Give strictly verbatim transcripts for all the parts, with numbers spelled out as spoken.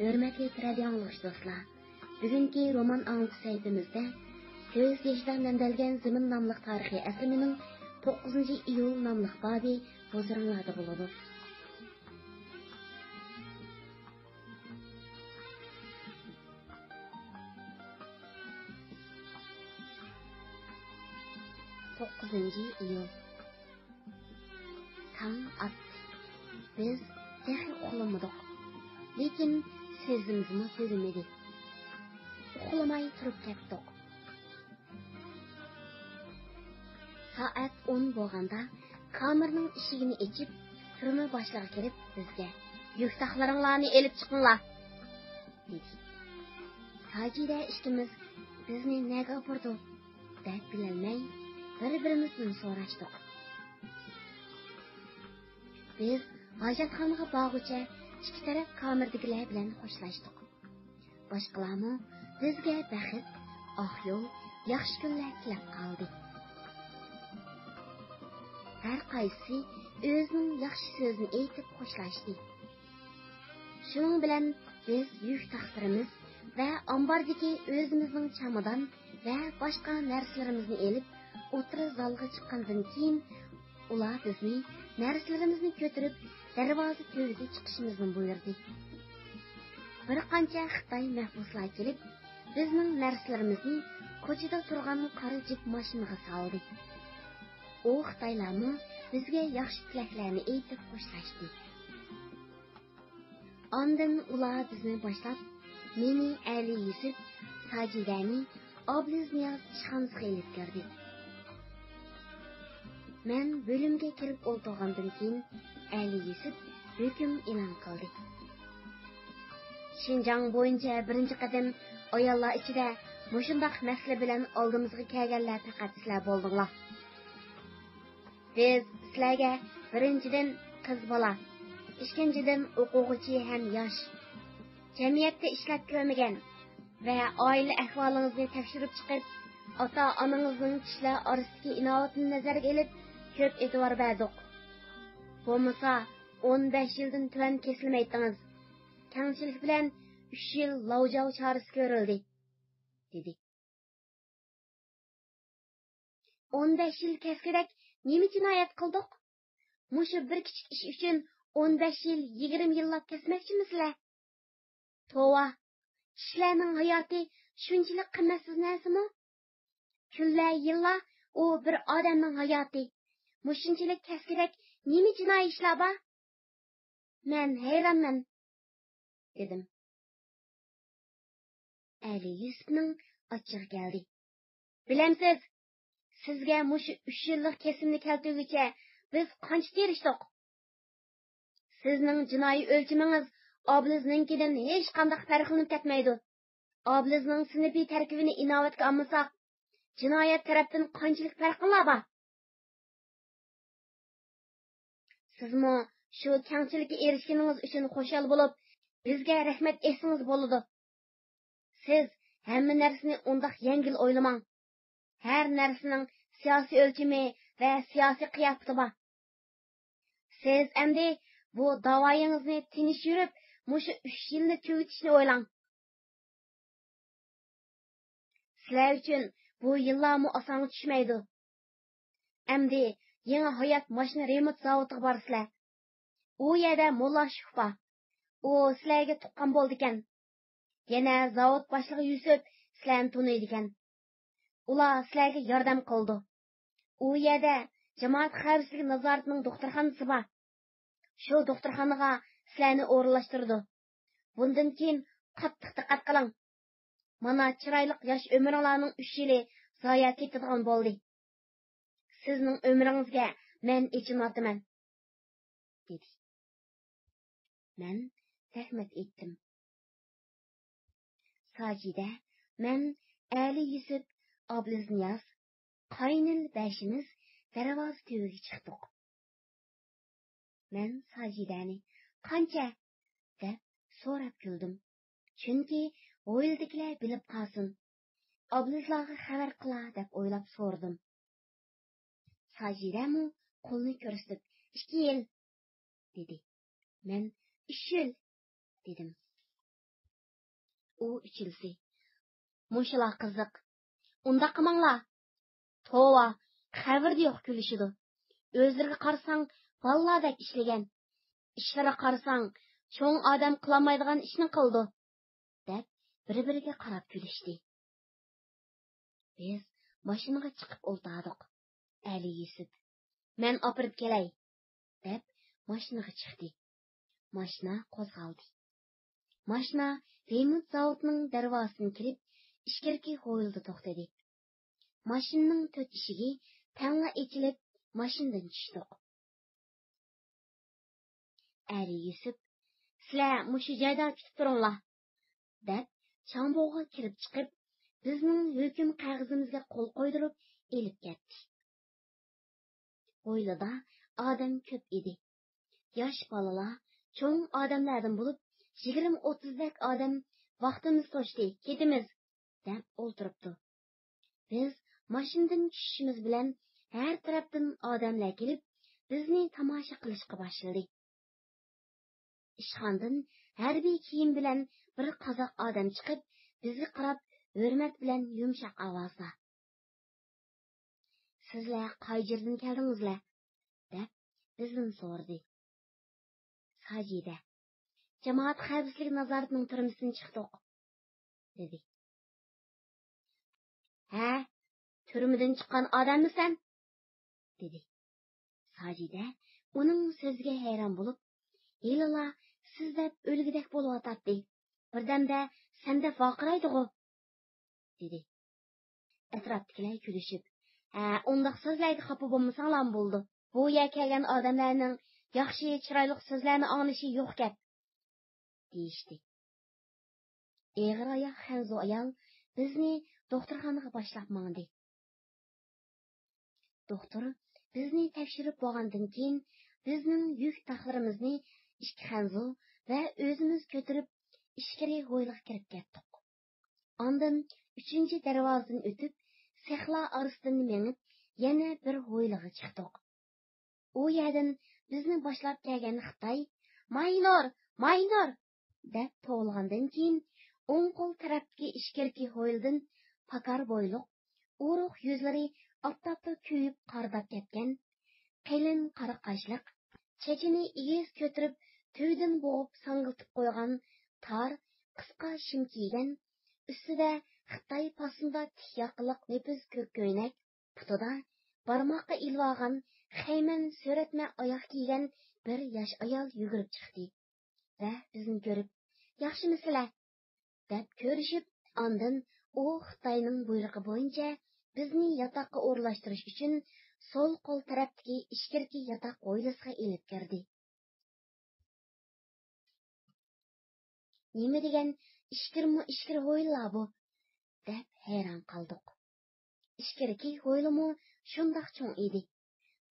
ھۆرمەتلىك رادىئو ئاڭلىغۇچى دوستلار، بۈگۈنكى رومان ئاڭلىتىش سەھىپىمىزدە سۆز يېشىدان مەنبەلىگەن زېمىن ناملىق تارىخىي ئەسىرىمىزنىڭ توققۇزىنچى ئىيۇل ناملىق بابى ھۇزۇرۇڭلاردا بولىدۇ. توققۇزىنچى ئىيۇل. تاڭ ئاتتى. بىز تېخى ئۇخلىمىدۇق. لېكىن سۆزىمىزمۇ تۈگىمىدى. ئۇخلىماي تۇرۇپ كەتتۇق. سائەت ئون بولغاندا كامېرنىڭ ئىشىكىنى ئېچىپ، تۈرمە باشلىقى كىرىپ بىزگە، «يۈكساقلىرىڭلارنى ئېلىپ چىقىڭلار!» دېدى. ساجىدە ئىككىمىز بىزنى نەگە ئاپىرىدۇ دەپ بىلەلمەي، بىر-بىرىمىزدىن سوراشتۇق. بىز ھاجەتخانىغا بارغۇچە ئىككى تەرەپ كامېردىكىلەر بىلەن خوشلاشتۇق. باشقىلارمۇ بىزگە بەخت، ئاق يول، ياخشى كۈنلەر تىلەپ قالدى. ھەر قايسىسى ئۆزىنىڭ ياخشى سۆزىنى ئېيتىپ خوشلاشتى. شۇنىڭ بىلەن بىز يۈك تاقلىرىمىز ۋە ئامباردىكى ئۆزىمىزنىڭ چامادان ۋە باشقا نەرسىلىرىمىزنى ئېلىپ، ئوتتۇرا زالغا چىققاندىن كېيىن، ئۇلار بىزنى نەرسىلىرىمىزنى كۆتۈرۈپ، دەرۋازا تۈۋىگە چىقىشىمىزنى بۇيرۇدى. بىر قانچە خىتاي مەھبۇسلار كېلىپ، بىزنىڭ نەرسىلىرىمىزنى كوچىدا تۇرغان قارا جىپ ماشىنىغا سالدى. ئۇ خىتايلارمۇ بىزگە ياخشى تىلەكلەرنى ئېيتىپ خوشلاشتى. ئاندىن ئۇلار بىزنى باشلاپ، مېنى، ئەلى يۈسۈپ، ساجىدەنى ئابلىزنىياز ئىشخانىسىغا ئېلىپ كىردى. مەن بۆلۈمگە كىرىپ ئولتۇرغاندىن كېيىن، ئەلى يۈسۈپ ھۆكۈم ئېلان قىلدى. شىنجاڭ بويىچە بىرىنچى قېتىم ئاياللار ئىچىدە مۇشۇنداق مەسىلە بىلەن ئالدىمىزغا كەلگەنلەر پەقەت سىلەر بولدۇڭلار. بىز سىلەرگە بىرىنچىدىن قىز بالا، ئىككىنچىدىن ئوقۇغۇچى ھەم ياش، جەمئىيەتتە ئىشلەپ كۆرمىگەن ۋە ئائىلە ئەھۋالىڭىزنى تەكشۈرۈپ چىقىپ، ئاتا-ئانىڭىزنىڭ كىشىلەر ئارىسىدىكى ئىناۋىتىنى نەزەرگە ئېلىپ، كۆپ ئېتىبار بەردۇق. بولمىسا، ئون بەش يىلدىن تۆۋەن كېسىلمەيتتىڭىز. كەڭچىلىك بىلەن ئۈچ يىل لاۋجاۋ چارىسى كۆرۈلدى، دېدى. ئون بەش يىل كەسكۈدەك نېمە جىنايەت قىلدۇق؟ مۇشۇ بىر كىچىك ئىش ئۈچۈن ئون بەش يىل، يىگىرمە يىللاپ كەسمەكچىمىسىلەر؟ توۋا، كىشىلەرنىڭ ھاياتى شۇنچىلىك قىممەتسىز نەرسىمۇ؟ كۈنلەر، يىللار ئۇ بىر ئادەمنىڭ ھاياتى. مۇشۇنچىلىك كەسكۈدەك نېمە جىنايى ئىشلار بار؟ مەن ھەيرانمەن، دېدىم. ئەلى يۈسۈپنىڭ ئاچچىقى كەلدى. بىلەمسىز، سىزگە مۇشۇ ئۈچ يىللىق كېسىمنى كەلتۈرگۈچە بىز قانچە تىرىشتۇق؟ سىزنىڭ جىنايى ئۆلچىمىڭىز ئابلىزنىڭكىدىن ھېچقانداق پەرقلىنىپ كەتمەيدۇ. ئابلىزنىڭ سىنىپىي تەركىبىنى ئىناۋەتكە ئالمىساق، جىنايەت تەرەپتىن قانچىلىك پەرقىڭلار بار؟ سىزمۇ شۇ كەڭچىلىككە ئېرىشكىنىڭىز ئۈچۈن خۇشال بولۇپ، بىزگە رەھمەت ئېيتسىڭىز بولىدۇ. سىز ھەممە نەرسىنى ئۇنداق يەڭگىل ئويلىماڭ. ھەر نەرسىنىڭ سىياسىي ئۆلچىمى ۋە سىياسىي قىياپىتى بار. سىز ئەمدى بۇ داۋايىڭىزنى تىنچ يۈرۈپ، مۇشۇ ئۈچ يىلنى تۈگىتىشنى ئويلاڭ. سىلەر ئۈچۈن بۇ يىللارمۇ ئاسانغا چۈشمەيدۇ. ئەمدى يېڭى ھايات ماشىنا رېمونت زاۋۇتىغا بارىسىلەر. ئۇ يەردە موللا شۇھ بار. ئۇ سىلەرگە تۇغقان بولىدىكەن. يەنە زاۋۇت باشلىقى يۈسۈپ سىلەرنى تونۇيدىكەن. ئۇلار سىلەرگە ياردەم قىلىدۇ. ئۇ يەردە جامائەت خەۋپسىزلىكى نازارىتىنىڭ دوختۇرخانىسى بار. شۇ دوختۇرخانىغا سىلەرنى ئورۇنلاشتۇرىدۇ. بۇندىن كېيىن قاتتىق دىققەت قىلىڭ. مانا چىرايلىق ياش ئۆمرۈڭلارنىڭ ئۈچ يىلى زايە كېتىدىغان بولدى. سىزنىڭ ئۆمرىڭىزگە مەن ئېچىنىۋاتىمەن، دېدى. مەن رەھمەت ئېيتتىم. ساجىدە، مەن، ئەلى يۈسۈپ، ئابلىزنىياز، قاينىل بەشىمىز دەرۋازا تۈۋىگە چىقتۇق. مەن ساجىدەنى، «قانچە؟» دەپ سوراپ كۈلدۈم. چۈنكى ھويلىدىكىلەر بىلىپ قالسۇن، ئابلىزلارغا خەۋەر قىلا دەپ ئويلاپ سورىدىم. ساجىدەمۇ قولىنى كۆرسىتىپ، «ئىككى يىل» دېدى. مەن، «ئۈچ يىل» دېدىم. ئۇ ئۈچىلىسى. مۇشۇلا قىزىق. ئۇنداق قىلماڭلار. توۋا، قەبرىدە يوق كۈلۈشىدۇ. ئۆزلىرىگە قارىساڭ، بالىلاردەك ئىشلىگەن. ئىشلىرىغا قارىساڭ، چوڭ ئادەم قىلالمايدىغان ئىشنى قىلىدۇ، دەپ بىر-بىرىگە قاراپ كۈلۈشتى. بىز ماشىنىغا چىقىپ ئولتۇردۇق. ئەلى يۈسۈپ، مەن ئاپىرىپ كېلەي، دەپ ماشىنىغا چىقتى. ماشىنا قوزغالدى. ماشىنا رېمونت زاۋۇتىنىڭ دەرۋازىسىدىن كىرىپ، ئىچكىرىكى ھويلىدا توختىدى. ماشىنىنىڭ تۆت ئىشىكى تەڭلا ئېچىلىپ، ماشىنىدىن چۈشتۇق. ئەلى يۈسۈپ، سىلەر مۇشۇ جايدا كۈتۈپ تۇرۇڭلار، دەپ، چاڭبوغا كىرىپ چىقىپ، بىزنىڭ ھۆكۈم قەغىزىمىزگە قول قويدۇرۇپ ئېلىپ كەتتى. ھويلىدا ئادەم كۆپ ئىدى. ياش بالىلار، چوڭ ئادەملەردىن بولۇپ، يىگىرمە ئوتتۇزدەك ئادەم ۋاقتىمىز توشتى، كېتىمىز، دەپ ئولتۇرۇپتۇ. بىز ماشىنىدىن چۈشۈشىمىز بىلەن ھەر تەرەپتىن ئادەملەر كېلىپ، بىزنى تاماشا قىلىشقا باشلىدى. ئىشخانىدىن ھەربىي كىيىم بىلەن بىر قازاق ئادەم چىقىپ، بىزگە قاراپ ھۆرمەت بىلەن يۇمشاق ئاۋازدا، سىزلەر قايجىردىن كەلدىڭىزلەر؟ دەپ بىزدىن سورىدى. ساجىدە، جامائەت خەۋپسىزلىك نازارىتىنىڭ تۈرمىسىدىن چىقتۇق، دېدى. ھە، تۈرمىدىن چىققان ئادەممىسەن؟ دېدى. ساجىدە ئۇنىڭ سۆزىگە ھەيران بولۇپ، ھېلىلا سىز دەپ ئۆلگۈدەك بولۇۋاتاتتى. بىردەمدە سەن دەپ ۋارقىرايدىغۇ، دېدى. ئەتراپتىكىلەر كۈلۈشۈپ، ھە، ئۇنداق سۆزلەرگە خاپا بولمىساڭلارمۇ بولىدۇ. بۇ يەرگە كەلگەن ئادەملەرنىڭ ياخشى، چىرايلىق سۆزلەرنى ئاڭلىشى يوق گەپ، دېيىشتى. ئېغىر ئاياق خەنزۇ ئايال بىزنى دوختۇرخانىغا باشلاپ ماڭدى. دوختۇر بىزنى تەكشۈرۈپ بولغاندىن كېيىن، بىزنىڭ يۈك تاقلىرىمىزنى ئىككى خەنزۇ ۋە ئۆزىمىز كۆتۈرۈپ، ئىچكىرى ھويلىغا كىرىپ كەتتۇق. ئاندىن ئۈچىنچى دەرۋازىدىن ئۆتۈپ، سېخلار ئارىسىدىن مېڭىپ، يەنە بىر ھويلىغا چىقتۇق. ئۇ يەردىن بىزنى باشلاپ كەلگەن خىتاي، «ماينۇر! ماينۇر!» دەپ توۋلىغاندىن كېيىن، ئوڭ قول تەرەپتىكى ئىچكىرىكى ھويلىدىن پاكار بويلۇق، ئورۇق يۈزلىرى ئاپتاپتا كۆيۈپ قارىداپ كەتكەن، قېلىن قارا قاشلىق، چېچىنى ئېگىز كۆتۈرۈپ، تۈۋىدىن بوغۇپ ساڭگىلىتىپ قويغان تار، قىسقا شىم كىيگەن، ئۈستىدە خىتاي پاسوندا تىك ياقىلىق نېپىز كۆك كۆينەك، پۇتىدا بارماققا ئېلىۋالغان خەيمەن سۆرەتمە ئاياغ كىيگەن بىر ياش ئايال يۈگۈرۈپ چىقتى ۋە بىزنى كۆرۈپ، «ياخشىمۇسىلەر؟» دەپ كۆرۈشۈپ، ئاندىن ئۇ خىتاينىڭ بۇيرۇقى بويىچە بىزنى ياتاققا ئورۇنلاشتۇرۇش ئۈچۈن سول قول تەرەپتىكى ئىچكىرىكى ياتاق ھويلىسىغا ئېلىپ كىردى. «نېمە دېگەن ئىچكىرىمۇ ئىچكىرى ھويلىلار بۇ؟» دەپ ھەيران قالدۇق. ئىچكىرىكى ھويلىمۇ شۇنداق چوڭ ئىدى.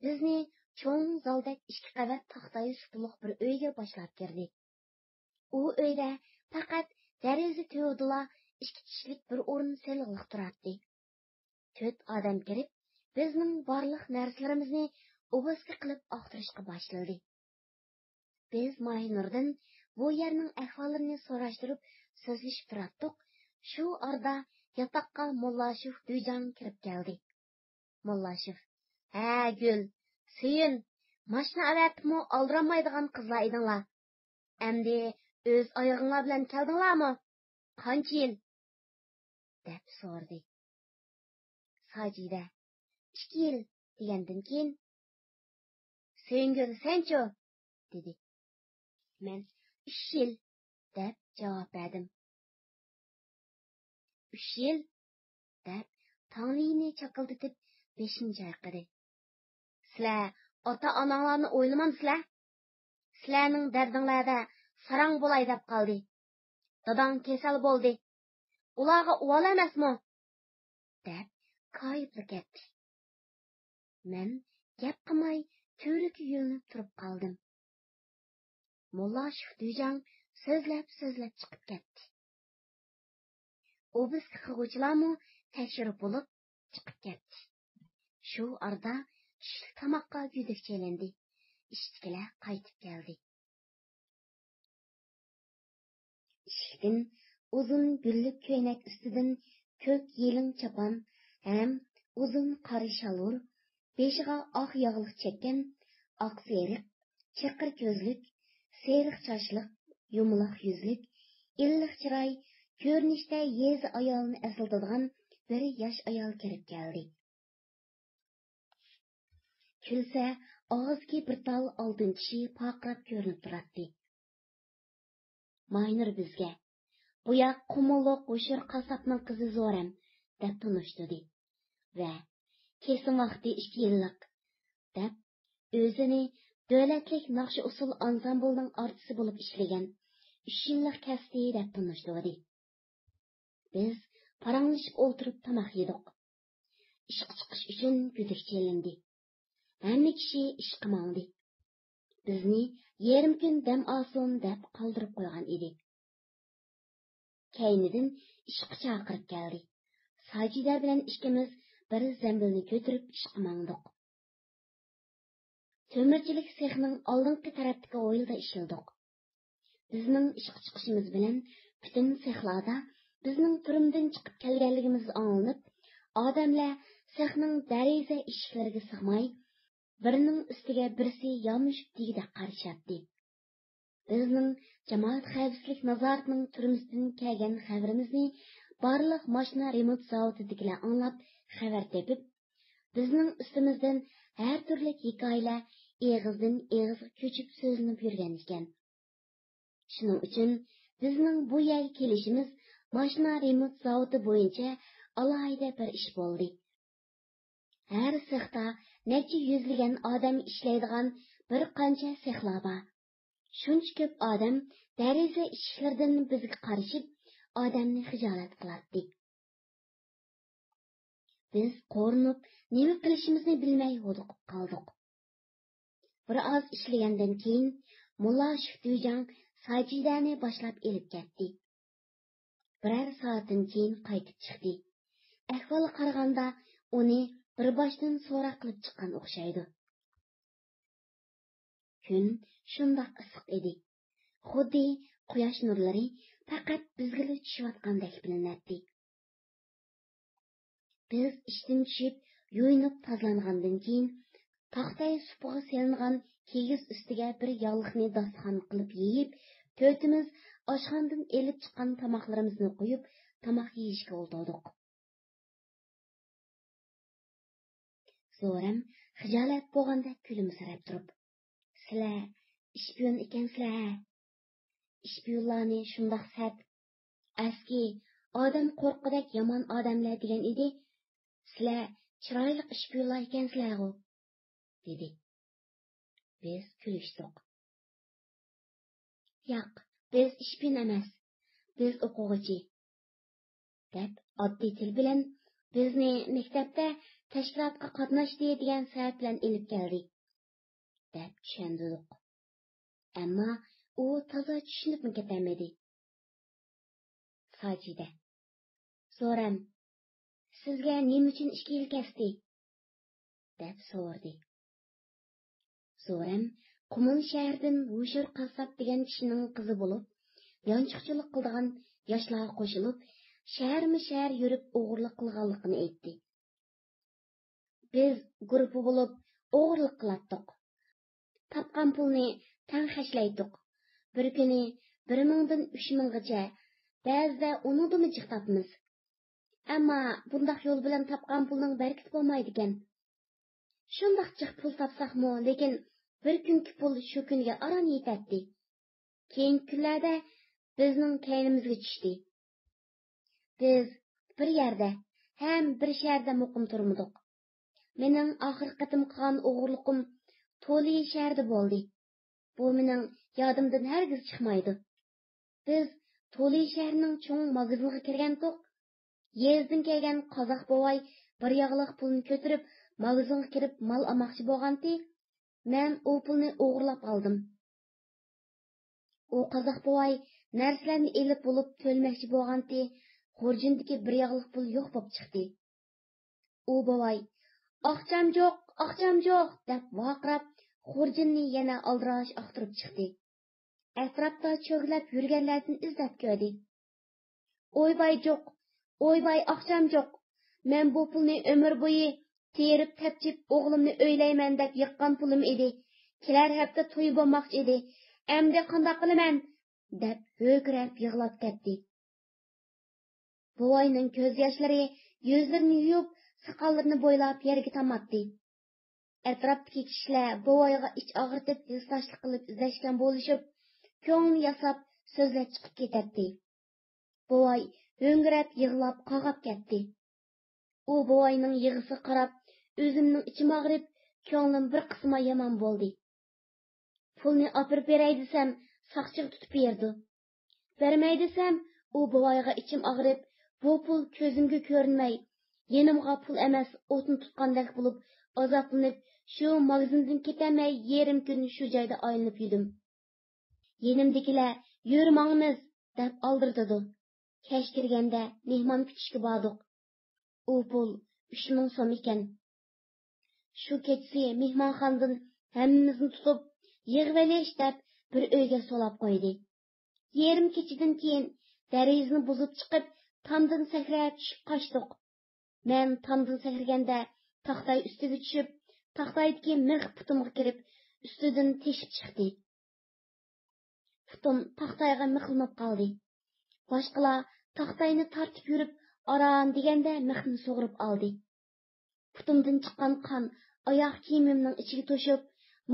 بىزنى چوڭ زالدەك ئىككى قەۋەت تاختاي سۇپىلىق بىر ئۆيگە باشلاپ كىردى. ئۇ ئۆيدە پەقەت دېرىزە تۈۋىدىلا ئىككى كىشىلىك بىر ئورۇن سېلىقلىق تۇراتتى. تۆت ئادەم كىرىپ، بىزنىڭ بارلىق نەرسىلىرىمىزنى ئوبوسكا قىلىپ ئاختۇرۇشقا باشلىدى. بىز ماھىنۇردىن بۇ يەرنىڭ ئەھۋاللىرىنى سوراشتۇرۇپ سۆزلىشىپ تۇراتتۇق. شۇ ئارىدا ياتاققا موللاشېف دۈيجاڭ كىرىپ كەلدى. موللاشېف، ھە، گۈل، سۆيۈن، ماشىنا ئەۋەتىپمۇ ئالدىرالمايدىغان قىزلار ئىدىڭلار. ئەمدى ئۆز ئايىغىڭلار بىلەن كەلدىڭلارمۇ؟ قانچە يىل؟ دەپ سورىدى. ساجىدە، ئىككى يىل، دېگەندىن كېيىن، سۆيۈنگۈل، سەنچۇ؟ دېدى. مەن، ئۈچ يىل، دەپ جاۋاب بەردىم. ئۈچ يىل؟ دەپ تاڭلىيىنى چاكىلدىتىپ بېشىنى چايقىدى. سىلەر ئاتا-ئاناڭلارنى ئويلىمامسىلەر؟ سىلەرنىڭ دەردىڭلەردە ساراڭ بولاي دەپ قالدى. داداڭ كېسەل بولدى. ئۇلارغا ئۇۋال ئەمەسمۇ؟ دەپ كايىپلا كەتتى. مەن گەپ قىلماي تۈۋرۈككە يۆلىنىپ تۇرۇپ قالدىم. موللاشېف دۈيجاڭ سۆزلەپ-سۆزلەپ چىقىپ كەتتى. ئوبىسكا قىلغۇچىلارمۇ تەكشۈرۈپ بولۇپ چىقىپ كەتتى. شۇ ئارىدا چۈشلۈك تاماققا گۈدۈك چېلىندى. ئىشتىكىلەر قايتىپ كەلدى. ئىشىكتىن ئۇزۇن گۈللۈك كۆينەك ئۈستىدىن كۆك يېلىڭ چاپان ھەم ئۇزۇن قارا شالۋۇر، بېشىغا ئاق ياغلىق چەككەن، ئاق سېرىق، چېقىر كۆزلۈك، سېرىق چاچلىق، يۇمىلاق يۈزلۈك، ئىللىق چىراي، كۆرۈنۈشتە يېزا ئايالىنى ئەسلىتىدىغان بىر ياش ئايال كىرىپ كەلدى. كۈلسە، ئاغزىدىكى بىر تال ئالتۇن چىشى پارقىراپ كۆرۈنۈپ تۇراتتى. ماينۇر بىزگە: «بۇ ياق قۇمۇللۇق ھوشۇر قاسساپنىڭ قىزى زورەم» دەپ تونۇشتۇردى ۋە «كېسىم ۋاقتى ئىككى يىللىق» دەپ، ئۆزىنى دۆلەتلىك ناخشا ئۇسسۇل ئانسامبىلىنىڭ ئارتىسى بولۇپ ئىشلىگەن ئۈچ يىللىق كەستى دەپ تونۇشتۇردى. بىز پاراڭلىشىپ ئولتۇرۇپ تاماق يېدۇق. ئىشقا چىقىش ئۈچۈن گۈدۈك چېلىندى. ھەممە كىشى ئىشقا ماڭدى. بىزنى يېرىم كۈن دەم ئالسۇن دەپ قالدۇرۇپ قويغان ئىدى. كەينىدىن ئىشقا چاقىرىق كەلدى. ساجىدە بىلەن ئىككىمىز بىر زەمبىلنى كۆتۈرۈپ ئىشقا ماڭدۇق. تۆمۈرچىلىك سېخىنىڭ ئالدىنقى تەرەپتىكى ھويلىدا ئىشلىدۇق. بىزنىڭ ئىشقا چىقىشىمىز بىلەن پۈتۈن سېخلاردا بىزنىڭ تۈرمىدىن چىقىپ كەلگەنلىكىمىز ئاڭلىنىپ، ئادەملەر سېخنىڭ دېرىزە ئىشىكلىرىگە سىغماي، بىرىنىڭ ئۈستىگە بىرسى يامىشىپ دېگۈدەك قارىشاتتى. بىزنىڭ جامائەت خەۋپسىزلىك نازارىتىنىڭ تۈرمىسىدىن كەلگەن خەۋىرىمىزنى بارلىق ماشىنا رېمونت زاۋۇتىدىكىلەر ئاڭلاپ خەۋەر تېپىپ، بىزنىڭ ئۈستىمىزدىن ھەر تۈرلۈك ھېكايىلەر ئېغىزدىن ئېغىزغا كۆچۈپ سۆزلىنىپ يۈرگەن ئىكەن. شۇنىڭ ئۈچۈن بىزنىڭ بۇ يەرگە كېلىشىمىز ماشىنا رېمونت زاۋۇتى بويىچە ئالاھىدە بىر ئىش بولدى. ھەر سېختا نەچچە يۈزلىگەن ئادەم ئىشلەيدىغان بىر قانچە سېخلار بار. شۇنچە كۆپ ئادەم دېرىزە ئىشىكلىرىدىن بىزگە قارىشىپ، ئادەمنى خىجالەت قىلاتتى. بىز قورۇنۇپ، نېمە قىلىشىمىزنى بىلمەي ھودۇقۇپ قالدۇق. بىر ئاز ئىشلىگەندىن كېيىن، موللا شۈكتۈجاڭ ساجىدەنى باشلاپ ئېلىپ كەتتى. بىرەر سائەتتىن كېيىن قايتىپ چىقتى. ئەھۋالغا قارىغاندا، ئۇنى بىر باشتىن سوراق قىلىپ چىققان ئوخشايدۇ. كۈن شۇنداق ئىسسىق ئىدى. خۇددى قۇياش نۇرلىرى پەقەت بىزگىلا چۈشۈۋاتقاندەك بىلىنەتتى. بىز ئىشتىن چۈشۈپ، يۇيۇنۇپ تازىلانغاندىن كېيىن، تاختاي سۇپىغا سېلىنغان كىگىز ئۈستىگە بىر ياغلىقنى داستىخان قىلىپ يېيىپ، تۆتىمىز ئاشخانىدىن ئېلىپ چىققان تاماقلىرىمىزنى قويۇپ، تاماق يېيىشكە ئولتۇردۇق. زورەم خىجالەت بولغاندەك كۈلۈمسىرەپ تۇرۇپ: «سىلەر ئىشپىيون ئىكەنسىلەر ھە؟ ئىشپىيونلارنى شۇنداق سەت، ئەسكى، ئادەم قورققۇدەك يامان ئادەملەر دېگەن ئىدى. سىلەر چىرايلىق ئىشپىيونلار ئىكەنسىلەرغۇ؟» دېدى. بىز كۈلۈشتۇق. «ياق، بىز ئىشپىيون ئەمەس، بىز ئوقۇغۇچى» دەپ، ئاددىي تىل بىلەن بىزنى مەكتەپتە تەشكىلاتقا قاتناشتى دېگەن سەۋەب بىلەن ئېلىپ كەلدى، دەپ چۈشەندۈردۇق. ئەمما ئۇ تازا چۈشىنىپمۇ كېتەلمىدى. ساجىدە: «زورەم، سىزگە نېمە ئۈچۈن ئىككى يىل كەستى؟» دەپ سورىدى. زورەم قۇمۇل شەھىرىدىن ھوشۇر قاسساپ دېگەن كىشىنىڭ قىزى بولۇپ، يانچۇقچىلىق قىلىدىغان ياشلارغا قوشۇلۇپ، شەھەرمۇ شەھەر يۈرۈپ ئوغرىلىق قىلغانلىقىنى ئېيتتى. بىز گۇرۇپپا بولۇپ ئوغرىلىق قىلاتتۇق. تاپقان پۇلنى تەڭ خەجلەيتتۇق. بىر كۈنى بىر مىڭدىن ئۈچ مىڭغىچە، بەزىدە ئۇنىڭدىنمۇ جىق تاپىمىز. ئەمما بۇنداق يول بىلەن تاپقان پۇلنىڭ بەرىكىتى بولمايدىكەن. شۇنداق جىق پۇل تاپساقمۇ، لېكىن بىر كۈنكى پۇل شۇ كۈنگە ئاران يېتەتتى. كېيىنكى كۈنلەردە بىزنىڭ كەينىمىزگە چۈشتى. بىز بىر يەردە ھەم بىر شەھەردە مۇقىم تۇرمىدۇق. مېنىڭ ئاخىرقى قېتىم قىلغان ئوغرىلىقىم تولى شەھىرىدە بولدى. بۇ مېنىڭ يادىمدىن ھەرگىز چىقمايدۇ. بىز تولى شەھىرىنىڭ چوڭ ماگىزىنىغا كىرگەنتۇق. يېزىدىن كەلگەن قازاق بوۋاي بىر ياغلىق پۇلنى كۆتۈرۈپ، ماگىزىنغا كىرىپ مال ئالماقچى بولغانتى. مەن ئۇ پۇلنى ئوغرىلاپ ئالدىم. ئۇ قازاق بوۋاي نەرسىلەرنى ئېلىپ بولۇپ تۆلىمەكچى بولغانتى، خۇرجۇندىكى بىر ياغلىق پۇل يوق بولۇپ چىقتى. ئۇ بوۋاي، «ئاقچام جوق، ئاقچام جوق!» دەپ ۋارقىراپ، خۇرجۇننى يەنە ئالدىراش ئاختۇرۇپ چىقتى. ئەتراپتا چۆگىلەپ يۈرگەنلەردىن ئىزدەپ كۆردى. ئويباي جوق، ئويباي ئاقچام جوق. مەن بۇ پۇلنى ئۆمۈر بويى تېرىپ تەپچىپ ئوغلۇمنى ئۆيلەيمەن دەپ يىغقان پۇلۇم ئىدى. كېلەر ھەپتە تويى بولماقچى ئىدى. ئەمدى قانداق قىلىمەن؟ دەپ ھۆركىرەپ يىغلاپ كەتتى. بوۋاينىڭ كۆز ياشلىرى يۈزلىرىنى يۇيۇپ، ساقاللىرىنى بويلاپ يەرگە تاماتتى. ئەتراپتىكى كىشىلەر بوۋايغا ئىچ ئاغرىتىپ، ھېسداشلىق قىلىپ ئىزدەشكەن بولۇشۇپ، كۆڭلىنى ياساپ، سۆزلەپ چىقىپ كېتەتتى. بوۋاي ھۆڭگىرەپ يىغلاپ قاغاپ كەتتى. ئۇ بوۋاينىڭ يىغىسىغا قاراپ، ئۆزۈمنىڭ ئىچىم ئاغرىپ، كۆڭلۈم بىر قىسما يامان بولدى. پۇلنى ئاپىرىپ بېرەي دېسەم، ساقچىغا تۇتۇپ بېرىدۇ. بەرمەي دېسەم، ئۇ بوۋايغا ئىچىم ئاغرىپ، بۇ پۇل كۆزۈمگە كۆرۈنمەي، يېنىمغا پۇل ئەمەس، ئوتنى تۇتقاندەك بولۇپ، ئازابلىنىپ، شۇ ماگىزىندىن كېتەلمەي، يېرىم كۈن شۇ جايدا ئايلىنىپ يۈردۈم. يېنىمدىكىلەر، «يۈر، ماڭىمىز» دەپ ئالدىرىتىدۇ. كەچ كىرگەندە مېھمان كۈتۈشكە باردۇق. ئۇ پۇل ئۈچ مىڭ سوم ئىكەن. شۇ كېچىسى مېھمانخانىدىن ھەممىمىزنى تۇتۇپ، «يىغىۋېلىش» دەپ بىر ئۆيگە سولاپ قويدى. يېرىم كېچىدىن كېيىن دېرىزىنى بۇزۇپ چىقىپ، تامدىن سەكرەپ چۈشۈپ قاچتۇق. مەن تامدىن سەكرىگەندە، تاختاي ئۈستىگە چۈشۈپ، تاختايدىكى مىخ پۇتۇمغا كىرىپ، ئۈستىدىن تېشىپ چىقتى. پۇتۇم تاختايغا مىخلىنىپ قالدى. باشقىلار تاختاينى تارتىپ يۈرۈپ، ئاران دېگەندە مىخنى سۇغۇرۇپ ئالدى. پۇتۇمدىن چىققان قان ئاياغ كىيىمىمنىڭ ئىچىگە توشۇپ،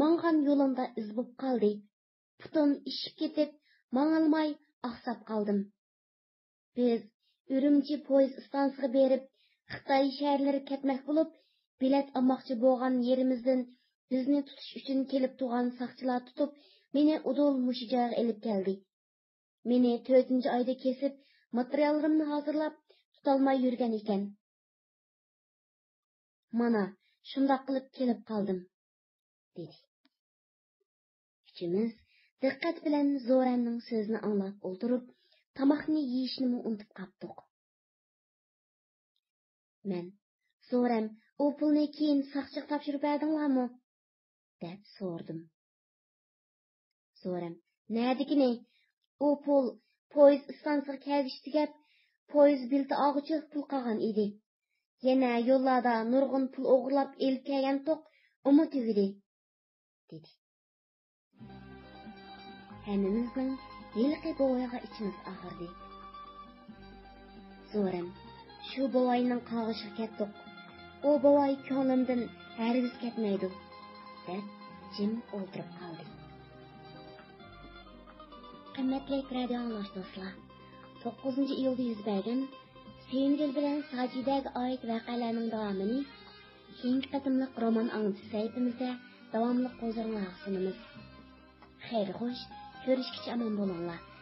ماڭغان يولۇمدا ئىز بولۇپ قالدى. پۇتۇم ئىششىپ كېتىپ، ماڭالماي ئاقساپ قالدىم. بىز ئۈرۈمچى پويىز ئىستانسىغا بېرىپ، خىتاي شەھەرلىرىگە كەتمەك بولۇپ، بېلەت ئالماقچى بولغان يېرىمىزدىن بىزنى تۇتۇش ئۈچۈن كېلىپ تۇرغان ساقچىلار تۇتۇپ، مېنى ئۇدۇل مۇشۇ جايغا ئېلىپ كەلدى. مېنى تۆتىنچى ئايدا كېسىپ، ماتېرىياللىرىمنى ھازىرلاپ، تۇتالماي يۈرگەن ئىكەن. مانا، شۇنداق قىلىپ كېلىپ قالدىم، دېدى. ئۈچىمىز دىققەت بىلەن زورەمنىڭ سۆزىنى ئاڭلاپ ئولتۇرۇپ، تاماقنى يېيىشنىمۇ ئۇنتۇپ قاپتۇق. مەن، «زورەم، ئۇ پۇلنى كېيىن ساقچىغا تاپشۇرۇپ بەردىڭلارمۇ؟» دەپ سورىدىم. زورەم، «نەدىكىنى؟ ئۇ پۇل پويىز ئىستانسىغا كەلگۈچە تۈگەپ، پويىز بېلىتى ئالغۇچە پۇل قالغان ئىدى. يەنە يوللاردا نۇرغۇن پۇل ئوغرىلاپ ئېلىپ كەلگەنتۇق، ئۇمۇ تۈگىدى»، دېدى. ھەممىمىزنىڭ ھېلىقى بوۋايغا ئىچىمىز ئاغرىدى. زورەم، «شۇ بوۋاينىڭ قاغىشىغا كەتتۇق. ئۇ بوۋاي كۆڭلۈمدىن ھەرگىز كەتمەيدۇ»، دەپ جىم ئولتۇرۇپ قالدى. قىممەتلىك رادىئو ئاڭلىغۇچى دوستلار، توققۇزىنچى ئىيۇلدا يۈز بەرگەن سۆيۈنگۈل بىلەن ساجىدەگە ئائىت ۋەقەلەرنىڭ داۋامىنى كېيىنكى قېتىملىق رومان ئاڭلىتىش سەھىپىمىزدە داۋاملىق ھۇزۇرۇڭلارغا سۇنىمىز. خەير خوش، كۆرۈشكىچە ئامان بولۇڭلار.